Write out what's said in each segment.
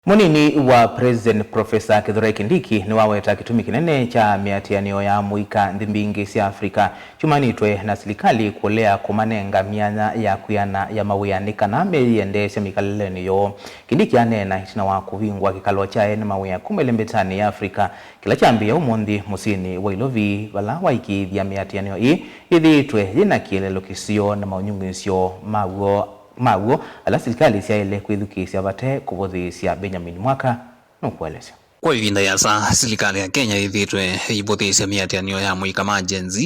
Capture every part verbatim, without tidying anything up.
Mũnini wa President Professor Kithure Kindiki nĩwaweta kĩtumi kĩnene kya mĩatĩanĩo ya mũika nthĩ mbingĩ sya Africa kyumanĩtwe na silikalĩ kũlea kũmanenga myanya ya kwĩana ya mawĩa nĩ kana meyĩendeesya mĩkalĩlenĩ yoo. Kindiki aneena ĩtina wa kũvingwa kĩkalo kya ene mawĩa kuma ĩlembetanĩ ya Africa kĩla kyambĩĩa ũmũnthĩ mũsyĩnĩ wa Ilovi, vala waĩkĩĩthya mĩatĩanĩo ĩĩ yĩthĩĩtwe yĩna kĩeleelo kĩseo na maũnyungunyĩsyo maw'o maw'o ala silikalĩ syaĩle kwĩthukĩĩsya vate kũvũthĩĩsya. Benjamin Mwaka nũkũelesya. Kwa ĩvinda yĩasa, silikalĩ ya Kenya yĩthĩĩtwe ĩivũthĩĩsya mĩatĩanĩo ya mũika ma Gen Z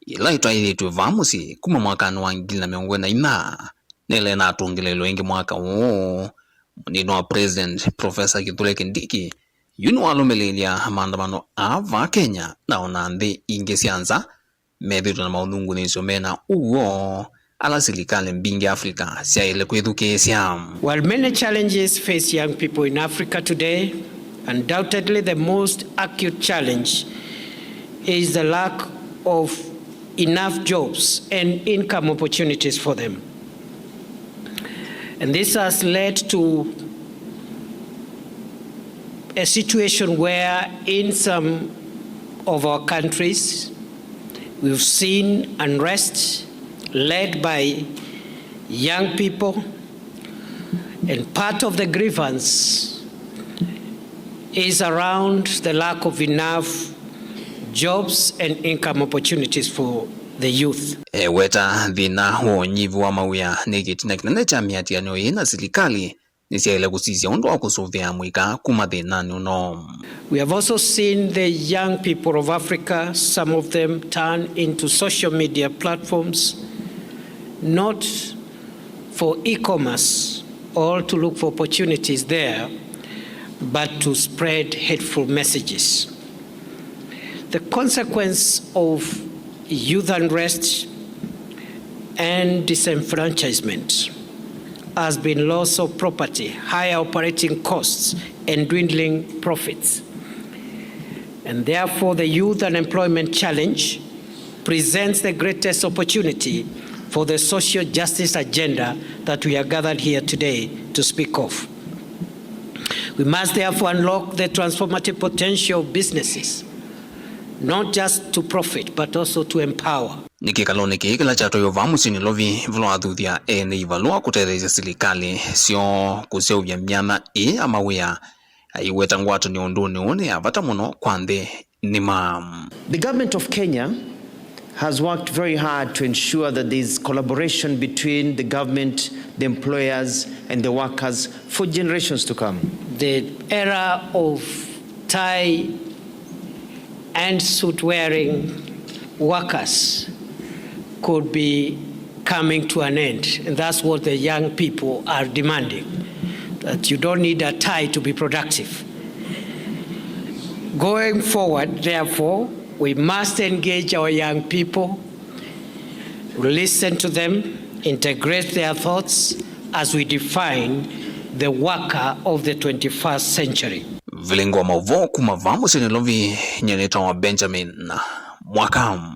ĩla ĩtwaĩĩtw'e vaa mũsyĩ kuma mwakanĩ wa ngili na mĩongo ĩna na inya, nĩla ĩnatũngĩlĩlwe ĩngĩ mwaka ũũ. Mũnini wa President, Professor Kithure Kindiki, yu nĩwalũmĩlĩĩlya maandamano aa vaa Kenya na ona nthĩ ingĩ sya nza methĩĩtwe na maũnyungunyĩsyo mena ũw'o ala silikalĩ mbingĩ Africa syaĩle kwĩthukĩĩsya. While many challenges face young people in Africa today, undoubtedly the most acute challenge is the lack of enough jobs and income opportunities for them. And this has led to a situation where in some of our countries we've seen unrest led by young people, and part of the grievance is around the lack of enough jobs and income opportunities for the youth. Eweta thĩna wa ũnyivu wa mawĩa nĩ kĩtina kĩnene kya mĩatĩanĩo ĩĩ na silikalĩ nĩsyaĩle kũsisya ũndũ wa kũsũvĩa amũika kuma thĩnanĩ ũno. We have also seen the young people of Africa, some of them turn into social media platforms, not for e-commerce or to look for opportunities there, but to spread hateful messages. The consequence of youth unrest and disenfranchisement has been loss of property, higher operating costs, and dwindling profits. And therefore, the youth unemployment challenge presents the greatest opportunity for the social justice agenda that we are gathered here today to speak of. We must therefore unlock the transformative potential of businesses, not just to profit, but also to empower. Nĩ kĩkalonĩ kĩĩ kĩla kyatwaiwe vaa mũsyĩnĩ Nairobi, vala wathuthya ene ivalũa kũtetheesya silikalĩ syoo kũseũvya myanya ĩĩ ya mawĩa. Aiweta ngwatanĩo ũndũnĩ ũũ nĩ ya vata mũno kwa nthĩ nĩma. The government of Kenya has worked very hard to ensure that there is collaboration between the government, the employers, and the workers for generations to come. The era of tie and suit wearing workers could be coming to an end. And that's what the young people are demanding, that you don't need a tie to be productive. Going forward, therefore, we must engage our young people, listen to them, integrate their thoughts as we define the worker of the twenty-first century. Vilingo wa maũvoo kuma vaa mũsyĩ Nairobi, nyie nĩtawa Benjamin Mwaka.